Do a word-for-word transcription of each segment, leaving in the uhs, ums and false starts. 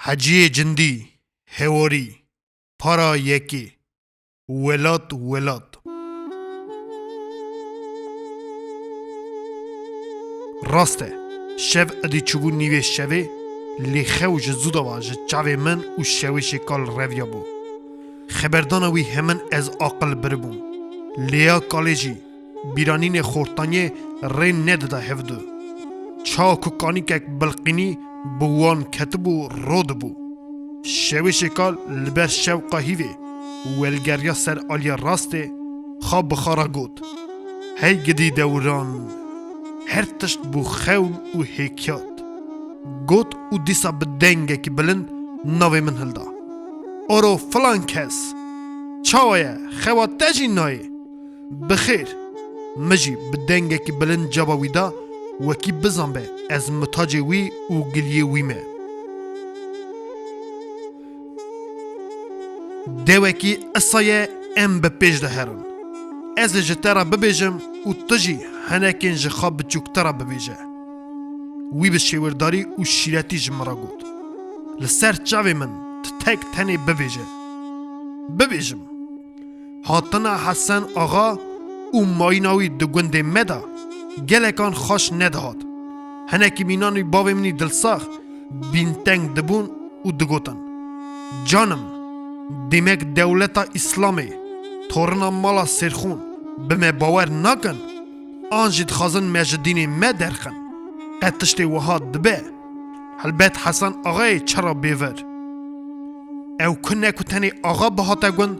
Heciyê cindî, hewarî, para yekê, welat, welat. Rast e, şev edî çûbû nîvê şevê, lê xew ji zû de ve ji çavê min û Şewêşê Kal reviya bû. Xeberdana wî hemin ez aqil biribûm. Lêya kalê jî, bîranînê xortaniyê rê nedida hevdu. Çawa ku kanîkek bilqînî bi wan ketibû, rodibû. Şewêşê Kal li ber şewqa hîvê welgeriya ser aliya rastê, xa bi xa re got: "Hey gidî dewran!" Her tişt bû xewn û hêkiyat. Got û dîsa bi dengekî bilind navê min hilda: "Oro filan kes! Çawa ye? Xewa te jî nayê?" "Bi xêr." Min jî bi dengekî bilind caba wî da, wekî bizanbe ez mitacê wî û giliyê wî me. "Dewekî isa ye, em bi pêş de herin. Ez ê ji te re bibêjim û tu jî hinekên ji xa biçûktir re bibêje." Wî bi şêwirdarî û şîretî ji min re got: "Li ser çavê min tu tek tenê bibêje." "Bibêjim." Hatina Hesen Axa û mayîna wî di gundê me de gelekan xweş nedihat. Hinekî mînan wî bavê min î dilsax bînteng dibûn û digotin: "Canim, demek dewleta Îslamê, torina mala Sêrxûn bi me bawer nakin, an jî dixwazin me ji dînê me derxin. Qet tiştê wiha dibe? Helbet Hesen Axayê çira bêvir. Ew ku ne ku tenê axa bihate gund,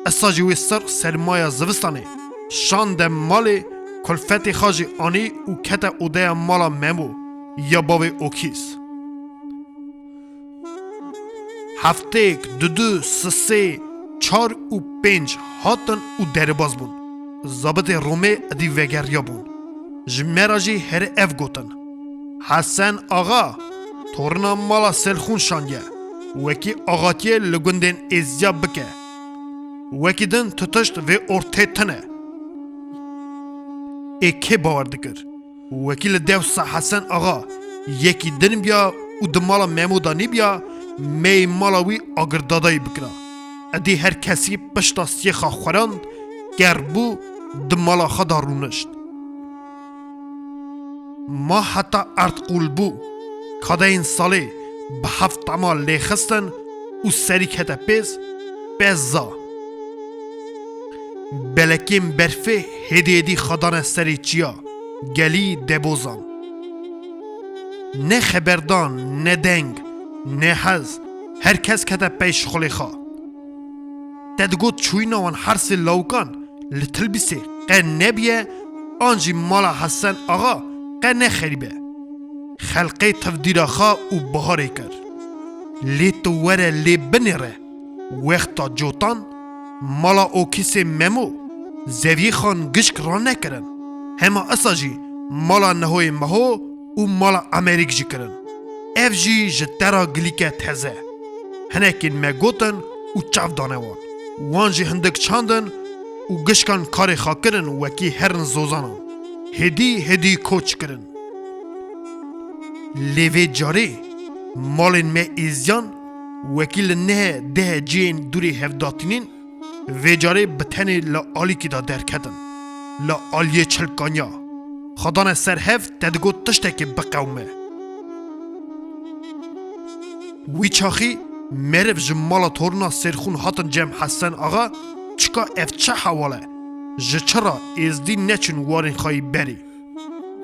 esa jî wê sir sermaya zivistanê şande malê, kulfetê xwe jî anî û kete odeya mala Memo ya bavê Okîz. Heftêk, dudu, sisê, çar û pênc hatin û derbas bûn. Zabitê Romê edî vegeriya bûn. Ji me re jî herî ev gotin: Hesen Axa, torina mala Selxûn şandiye, wekî axatiyê li gundên êziya bike. Wekî din tu tişt vê ortê tune." Ê kê bawer dikir? Wekî li dewsa Hesen Axa yekî din biya û di mala Memo de nîbiya, meyê mala wî agirdadayî bikira. Edî her kesî pişta siyêxa xwerand, ker bû, di mala xwe de rûnişt. Ma heta erd qûl bû. Kadeyên salê bi heft tama lêxistin û serî kete pêz, pez za. Belekên berfê hêdî hêdî xwe dane serê çiya, gelî debozan. Ne xeberdan, ne deng, ne hez, her kes kete pey şixulê xwe. Te digot çûyîna wan hersê lawikan li Tilbîsê qe nebiye, an jî mala Hesen Axa qe ne xerîb e. Xelqê tevdîra xwe û biharê kir. Lê tu were lê binêre. Wexta cotan, mala Okîsê Memo, zeviyê xan gişk ranekirin. Hema esa jî mala Nehoyê Meho û mala Emerîk jî kirin. Ev jî ji te re gilîke teze. Hinekên me gotin û çav dane wan. Wan jî hindik çandin û gişkan karê xwe kirin wekî herin zozanan. Hêdî hêdî koç kirin. Lê vê carê malên me êziyan wekî li neh deh cihên dûrê hevdatînên, vê carê bi tenê li alîkî de derketin. Li aliyê çilkaniya. Xwe dane ser hev, te digot tiştekê biqewime. Wî çaxî meriv ji mala torna Sêrxûn hatin cem Hesen Axa, çika ev çi hewal e? Ji çi re êzdî neçûn warên xwe yî berê?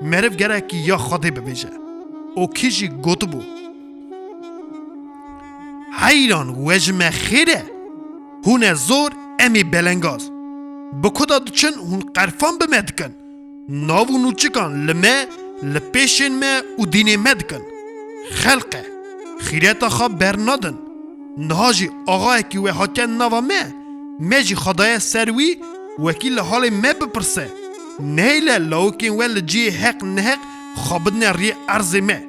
Meriv gerekî ya Xwedê bibêje. Okî jî gotibû: Heyran, we ji me xêr e? Hûn e zor, em ê belengaz. Bi ku de diçin hûn qerfan bi me dikin. Nav û nûçikan li me, li pêşên me û dînê me dikin. Xelq e, xîreta xwe bernadin. Niha jî axayekî we hatiye nava me, me jî xwe daye ser wî, wekî li halê me bipirse. Nehêle lawikên we li cihê heq neheq xwe bidine riyê erzê me.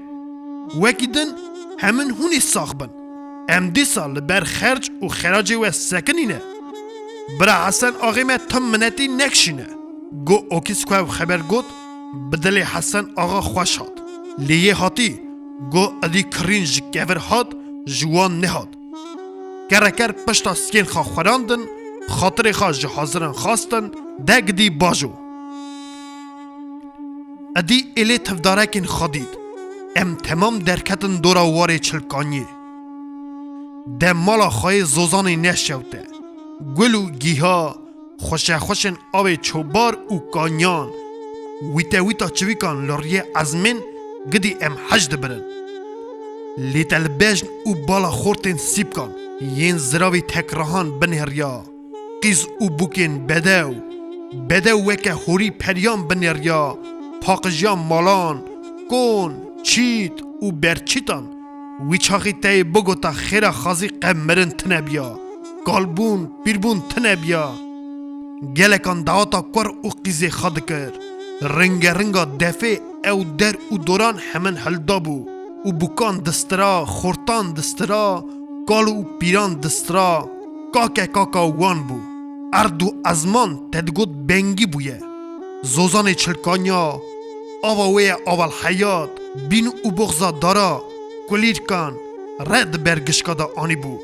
Wekî din hemin hûn ê sax bin. Em dîsa li ber xerc û xeracê we sekinîne. Bira Hesen Axê me tim minetî nekişîne. Go Okîs ku ev xeber got, bi dilê Hesen Axa xweş hat. Lê yê hatî, go edî kirîn ji kevir hat ji wan nehat. Kereker pişta sikên xwe xwerandin, xatirê xwe ji haziran xwestin, de gidî bajo. Edî êlê tivdarekên xwe dît. Em temam derketin dora warê Çilkaniyê. De mala xwe yê Zozanê neşewte. Gul û gîha, xweşexweşên avê çobar û kanyan, wîte wîta çivîkan li riyê ezmên gidî em hej dibirin. Lê te li bejn û bala xortên sîpkan yên ziravî tekrahan binêriya. Qîz û bûkên bedew, bedew weke horî periyan binêriya, paqijiya malan, kon, çît û berçîtan. Wî çaxî te yê bigota xêra xazî qe mirin tine biya, kalbûn, pîrbûn tine biya. Gelekan daweta kur û qîzê xwe dikir. Ringe ringa defê ew der û doran hemin hildabû û bûkan distira, xortan distira, kal û pîran distira, kake kaka wan bû. Erd û ezman te digot bengî bûye. Zozanê çilkaniya, ava wê ye aval heyat, bîn û boxza dara, kulîrkan, re di ber gişka de anîbû.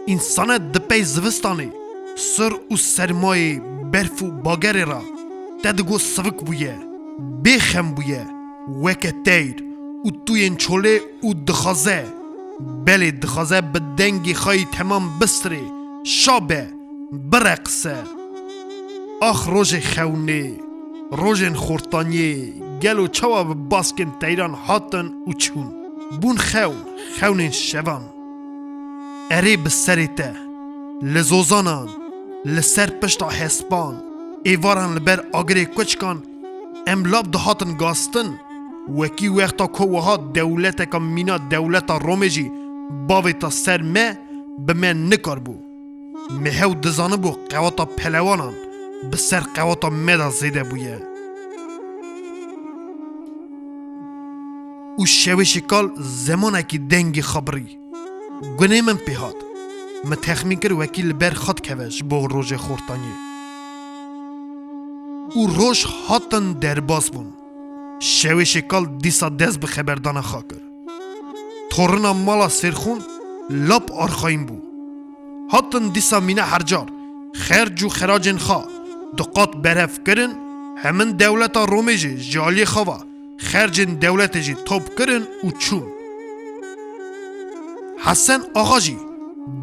Însanet di pey zivistanê, sir û sermayê, berf û bagerê re te digot sivik bûye, bêxem bûye, weke teyr û tuyên çolê û dixwaze, belê dixwaze bi dengê xwe yî temam bistirê, şa be, bireqse. Ax rojê xewnê, rojên xortaniyê, gelo çawa bi baskên teyran hatin û çûn? Bûn xewn, xewnên şevan. Erê bi serê te, li zozanan, li ser pişta hespan, êvaran li ber agirê kuçkan, em lab dihatin gastin, wekî wexta ku wiha dewleteka mîna dewleta Romê jî bavêta ser me, bi me nikaribû. Me hew dizanibû qewata pelewanan bi ser qewata me de zêde bûye. Û şewê şikal zemanekî dengê xwe birî. Gunê min pê hat. Min texmîn kir wekî li ber xwe dikeve ji bo rojê xortaniyê. Û roj hatin derbas bûn. Şewê şikal dîsa dest bi xeberdana xwe kir. Torina mala Sêrxûn lap arxayîn bû. Hatin dîsa mîne hercar, xerc û xeracên xwe di qat berhev kirin, hemin dewleta Romê jî ji aliyê xwe ve xercên dewletê jî top kirin û çûn. Hesen Axa jî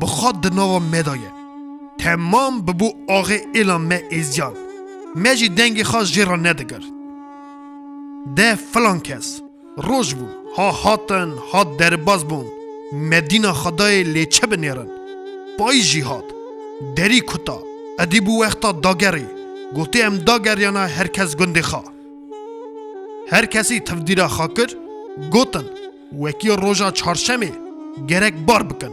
bi xwe di nava me de ye. Temam bibû axê êla me êziyan. Me jî dengê xwe jê re nedigirt. De filan kes, roj bûn, ha hatin, ha derbas bûn. Me dîna Xwedayê lê çi binêrin? Payîz jî hat. Derî kuta. Edî bû wexta dagerê. Gotê em dageriyana her kes gundê xwe. Her kesî tivdîra xwe kir, gotin, wekî roja çarşemê gerek bar bikin.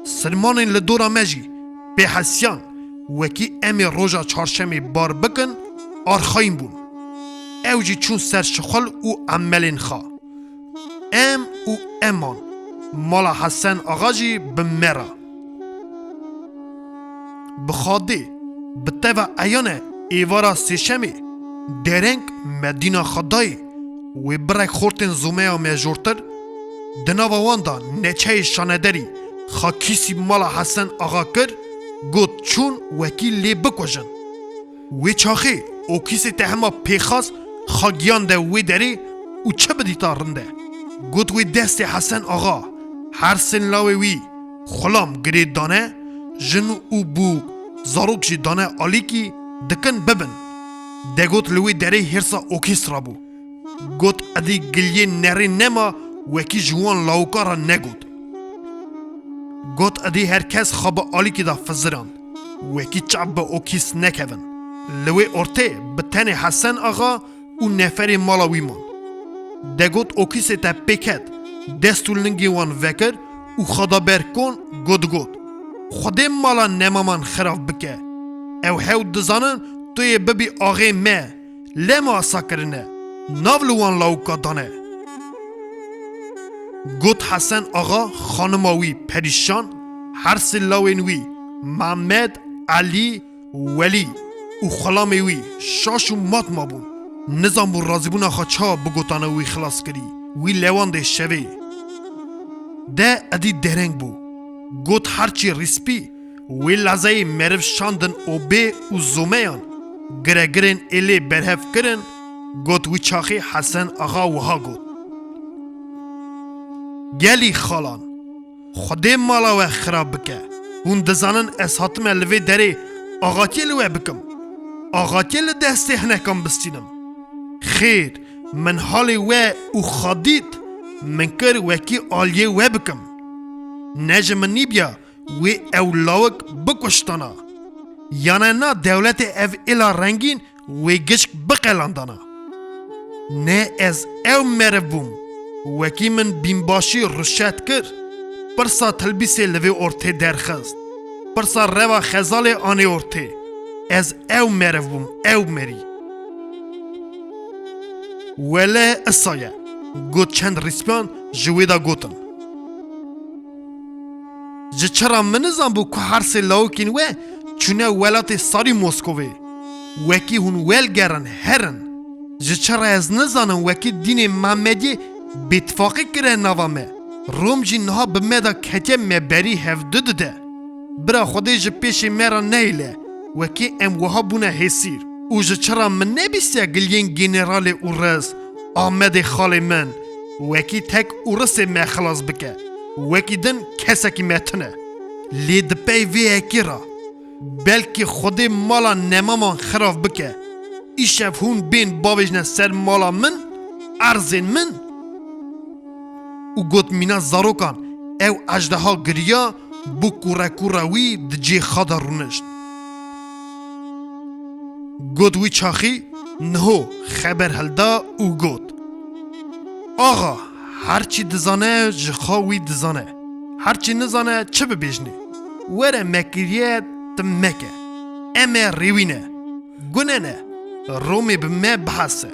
Silmanên li dora me jî pê hesiyan, wekî em ê roja çarşemê bar bikin, arxayîn bûn. Ew jî çûn ser şixul û emelên xwe. Em û eman, mala Hesen Axa jî bi me re. Bi Xwedê, bi te ve eyan e, êvara sêşemê, dereng me dîna Xwedayê, wê birek xortên zomeya me jortir, di nava wan de neçeyê şanederî xakîsî mala Hesen Axa kir, got çûn wekî lê bikujin. Wê çaxê Okîsê te hema pêxas xwe giyan de wê derê û çi bidîta rinde. Got wê destê Hesen Axa, hersên lawê wî, xulam girê dane, jin û bûk, zarok jî dane alîkî dikin bibin. De got li wê derê hêrsa Okîs rabû. Got edî giliyê nerê nema wekî ji wan lawika re negot. Got edî her kes xwe bi alîkî de fizirand. Wekî çav bi Okîs nekevin. Li wê ortê bi tenê Hesen Axa û neferê mala wî man. De got Okîsê te pê ket, dest û lingê wan vekir û xwe da ber kon, got got, Xwedê mala nemaman xirav bike. Ew hew dizanin tu yê bibî axê me. Lema sa kirine, nav li wan lawika dane. Got Hesen Axa xanima wî perîşan, hersê lawên wî, Memed, Elî, Welî û xulamê wî şaş û mat mabûn. Nizanbû razîbûna xwe çawa bigotane wî xilas kirî, wî lewandê şevê. De edî dereng bû. Got herçî rîspî wê lezeyê meriv şandin obê û zomeyan, giregirên êlê berhev kirin, got wî çaxî Hesen Axa wiha got: Gelî xalan, Xwedê mala we xirab bike. Hûn dizanin ez hatime li vê derê axatiyê li we bikim. Axatiyê li destê hinekan bistînim. Xêr, min halê we û xwe dît, min kir wekî aliyê we bikim. Ne ji min nîbiya wê ew lawik bikuştana. Yane na dewletê ev êla rengîn wê gişk biqelandana. Ne ez ew meriv bûm. Wekî min bînbaşî ruşet kir. Pirsa tilbîsê li vê ortê derxist. Pirsa reva xezalê anê ortê. Ez ew meriv bûm, ew merî. Wele isa ye, got çend rîspiyan ji wê de gotin. Ji çira min nizanbû ku her sê lawikên we çûne welatê sarî Moskovê. Wekî hûn welgerin herin. Ji çira ez nizanim wekî dînê Mehmediyê bêtifaqî kire nava me. Rom jî niha bi me de ketiye me berî hevdu dide. Bira Xwedê ji pêşê me re nehêle, wekî em wiha bûne hêsîr. Û ji çira min nebîstiye giliyên generalê Ûris, Amedê xalê min, wekî tek Ûrisê me xilas bike, wekî din kesekî me tune. Lê di pey vê yekê re, belkî Xwedê mala nemaman xirav bike, îşev hûn bên bavêjne ser mala min, erzên min. Û got mîna zarokan, ew ejdeha giriya, bû kûrekûra wî di cihê xwe de rûnişt. Got wî çaxî niho xeber hilda û got: Axa, her çî dizane ji xwe wî dizane. Her çî nizane çi bibêjnê. Were me kiriye, tu meke. Em ê rêwîne. Gune ne, Romê bi me bihese.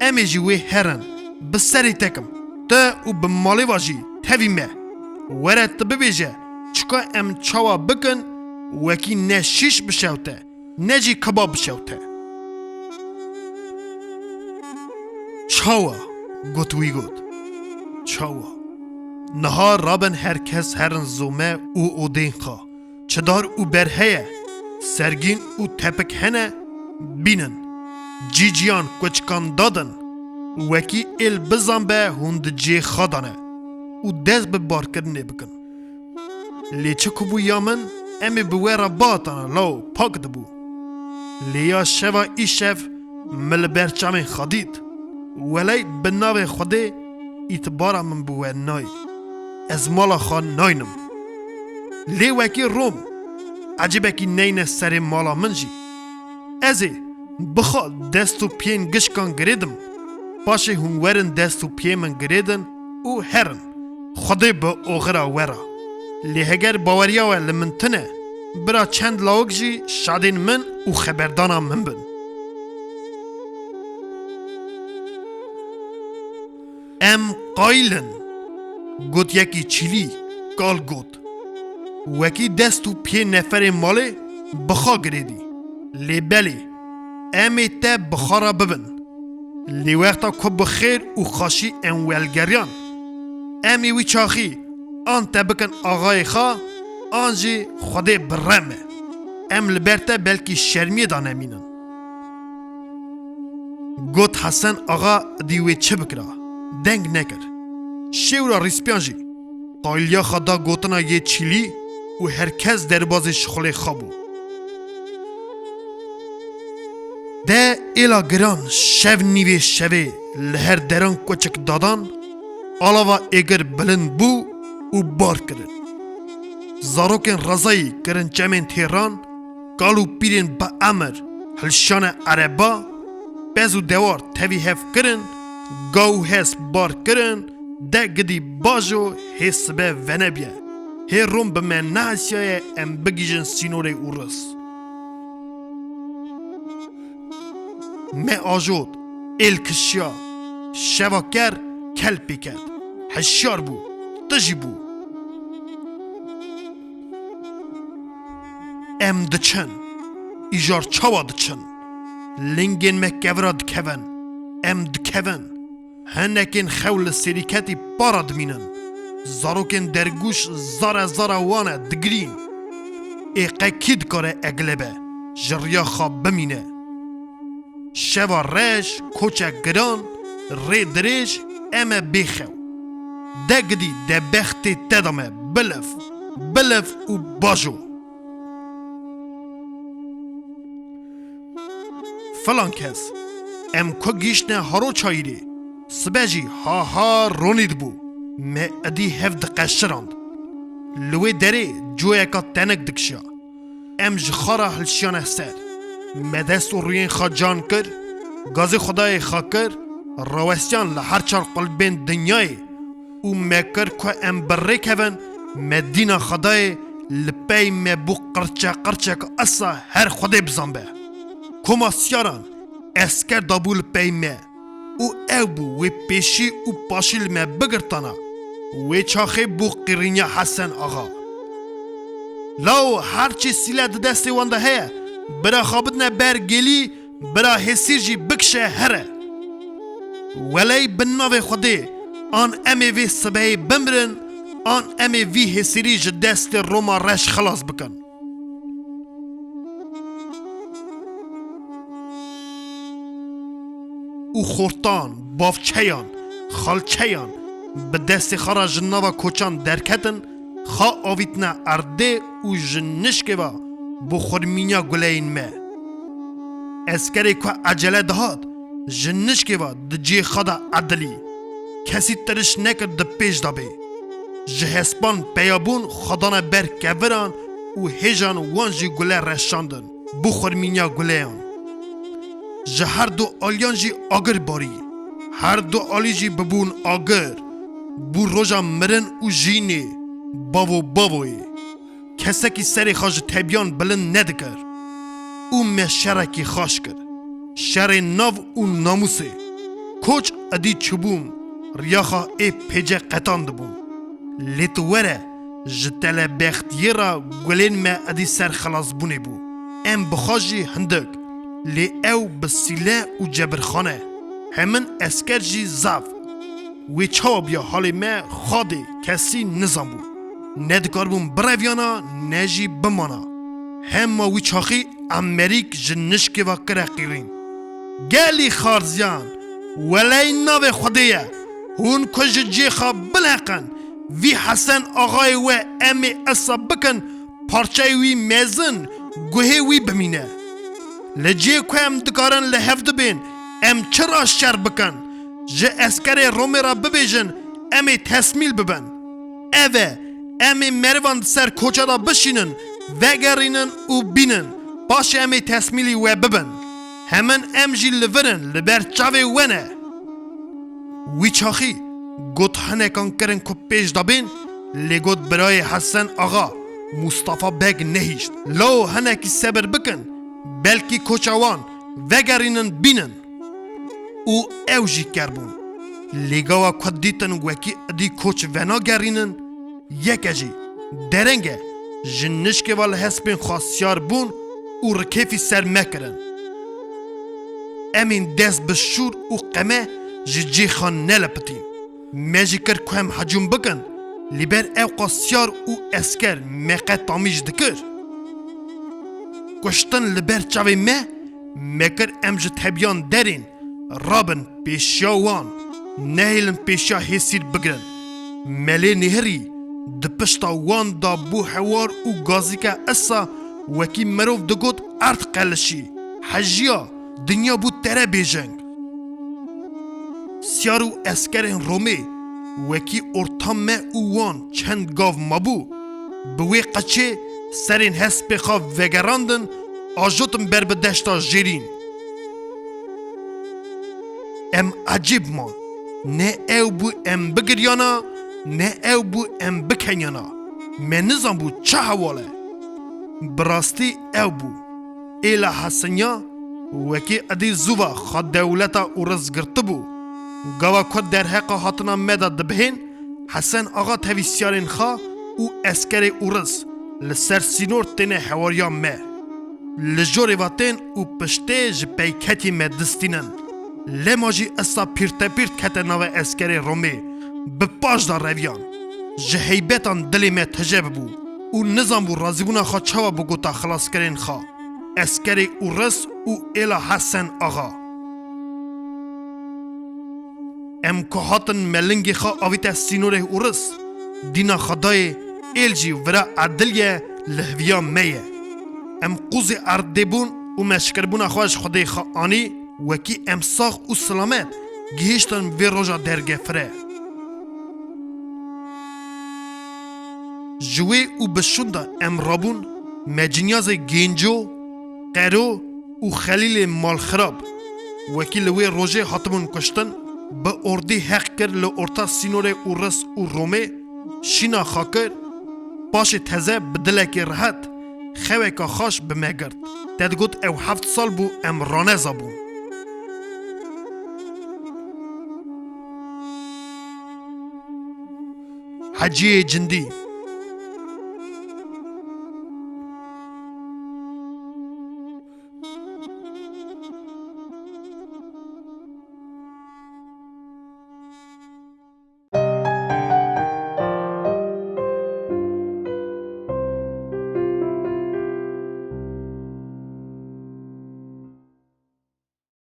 Em ê ji wê herin. Bi serê te kim. Te û bi malê ve jî tevî me. Were tu bibêje, çika em çawa bikin, wekî ne şîş bişewte, ne jî kebab bişewte. Çawa? Got wî got. Çawa? Niha rabin her kes herin zome û odên xwe. Çi dar û ber heye, sergîn û tepik hene, bînin. Cî ciyan kuçikan dadin, wekî êl bizan be hûn di cihê xwe de ne û dest bi barkirinê bikin. Lê çi ku bû ya min, em ê bi we re bihatana law pak dibû. Lê ya şeva îşev min li ber çavên xwe dît. Welay bi navê Xwedê îtibara min bi we nayê. Ez mala xwe naynim. Lê wekî Rom, ecêbekî neyne serê mala min jî. Ez ê bi xwe dest û piyên gişkan girêdim. Paşê hûn werin dest û piyê min girêdin û herin. Xwedê bi oxira we re. Lê heger baweriya we li min tune, bira çend lawik jî şadên min û xeberdana min bin. Em qayil in, got yekî çîlî, kal got. Wekî dest û piyê neferê malê bi xwe girêdî. Lê belê, em ê te bi xwe re bibin. Lê wexta ku bi xêr û xweşî em welgeriyan, em ê wî çaxî an te bikin axayê xwe, an jî Xwedê bi re me. Em li ber te belkî şermiyê de nemînin. Got Hesen Axa dî wê çi bikira, deng nekir. Şêwra rîspiyan jî qayiliya xwe da gotina yê çîlî û her kes derbazê şixulê xwe bû. De êla giran şev nîvê şevê li her deran kuçik dadan, alava êgir bilind bû û bar kirin. Zarokên rezayî kirin çemên têran, kal û pîrên bi emir hilşane ereba, pez û dewar tevî hev kirin, gaw û hes bar kirin, de gidî bajo hê sibe venebiye. Hê Rom bi me nehesiyaye em bigihîjin sînorê Ûris. Me ajot, êl kişiya, şeva ker kel pê ket. Hişyar bû, tijî bû. Em diçin. Îjar çawa diçin? Lingên me kevira dikevin. Em dikevin. Hinekên xew li serîketî para dimînin. Zarokên dergûş zare zara wan e digirîn. Ê qe kî dikare egle be, ji riya xwe bimîne? Şeva reş, koçek giran, rê dirêj, em e bêxew. De gidî de bextê te de me, biliv, biliv û bajo. Filan kes, em ku gihîştine haro çayîrê, sibe jî ha ha ronî dibû. Me edî hev diqeşirand. Li wê derê coyeka tenik dikişiya. Em ji xwe re hilşiyane ser. Me dest û rûyên xwe can kir, gazê Xwedayê xwe kir, rawestiyan li her çar qulbên dinyayê û me kir ku em bi rê kevin, me dîna Xwedayê li pey me bû qirçe qirçek esa her Xwedê bizanbe. Koma siyaran esker dabû li pey me û ew bû wê pêşî û paşî li me bigirtana. Wê çaxê bû qîrînya Hesen Axa. Lawo her çi sîle di destê wan de heye, bira xwe bidine ber gelî, bira hêsîr jî bikişe here. Weley bi navê Xwedê, an em ê vê sibehê bimirin, an em ê vî hêsîrî ji destê Roma reş xilas bikin. Û xortan, bavçeyan, xalçeyan bi destê xwe re ji nava koçan derketin, xwe avîtine erdê û ji nişkê ve bû xurmîniya guleyên me. Eskerê ku ecele dihat, ji nişkê ve di cihê xwe de edilî. Kesî tiriş nekir di pêş de bê. Ji hespan peya bûn xwe dane ber keviran û hêjan wan jî gule reşandin. Bû xurmîniya guleyan. Ji her du aliyan jî agir barî. Her du alî jî bibûn agir. Bû roja mirin û jînê, bavo bavoyê. Kesekî serê xwe ji tebiyan bilind nedikir. Û me şerekî xaş kir. Şerê nav û namûsê. Koç edî çûbûn, riya xwe ê pêce qetandibûn. Lê tu were, ji telebextiyê re gulên me edî ser xilasbûnê bû. Em bi xwe jî hindik, lê ew bi sîle û cebirxane. Hemin esker jî zaf. Wê çawa biya halê me Xwedê kesî nizanbû. Ne dikaribûn bireviyana, ne jî bimana. Hema wî çaxî Emerîk ji nişkê ve kire qîrîn. Gelî xarziyan, weley navê Xwedê ye, hûn ku ji cihê xwe bileqin, vî Hesen Axayê we em ê esa bikin parçeyê wî mezin, guhê wî bimîne. Li cihê ku em dikarin li hev dibên, em çira şer bikin? Ji eskerê Romê re bibêjin, em ê tesmîl bibin. Ev e, em ê merivan di ser koça de bişînin, vegerînin û bînin. Paşê em ê tesmîlî we bibin. Hemin em jî li vir in, li ber çavê we ne. Wî çaxî got hinekan kirin ku pêş de bên, lê got birayê Hesen Axa, Mustafa Beg nehîşt. Lawo hinekî sebir bikin, belkî koça wan vegerînin bînin. Û ew jî ker bûn. Lê gawa ku dîtin wekî idî koç venagerînin, yeke jî dereng e, ji nişkê ve li hespên xwe siyar bûn û rikêfî ser me kirin. Em ên dest bi şûr û qeme ji cihê xwe nelepitîn. Me jî kir ku em hecûm bikin, lê ber ew qas siyar û esker me qe tamîj dikir. Kuştin li ber çavê me, me kir em ji tebiyan derên, rabin pêşiya wan, nehêlin pêşiya hêsîr bigirin. Melê nêhirî di pişta wan de bû hewar û gazîke esa wekî mirov digot erd qelişî, hejiya, dinya bû tere bêjeng. Siyar û eskerên Romê wekî orta me û wan çend gav mabû, bi wê qeçê serên hespê xwe vegerandin, ajotin ber bi deşta Jêrîn. Em ecêb man. Ne ew bû em bigiriyana, ne ew bû em bikenyana. Me nizanbû çi hewal e. Bi rastî ew bû. Êla Hesenya wekî edî zû ve xwe dewleta Ûriz girtibû. Gava ku derheqa hatina me de dibihên, Hesen Axa tevî siyarên xwe û eskerê Ûriz li ser sînor têne hewariya me. Li jorê ve tên û piştê ji peyketî me distînin. Lema jî esa pîrtepîrt kete nave eskerê Romê, bi paş de reviyan. Ji heybetan dilê me tije bibû û nizanbû razîbûna xwe çawa bigota xilaskerên xwe, Eskerê Ûris û êla Hesen Axa. Em ku hatin me lingê xwe avîte sînorê Ûris, dîna xwe dayê êl jî vira edil ye, li hêviya me ye. Em qûzê erdê bûn û me şikirbûna xwe ji Xwedê xwe anî, wekî em sax û silamet gihîştin vê roja dergefire. Ji wê û bi şûnda em rabûn, me cinyazê Gênco, Qero û Xelîlê Malxirab, wekî li wê rojê hatibûn kuştin, bi ordî heq kir li orta sînorê Ûris û Romê şîna xwe kir, paşê teze bi dilekê rihet xeweka xaş bi me girt. Te digot ew heft sal bû em raneza bûn. Heciyê Cindî.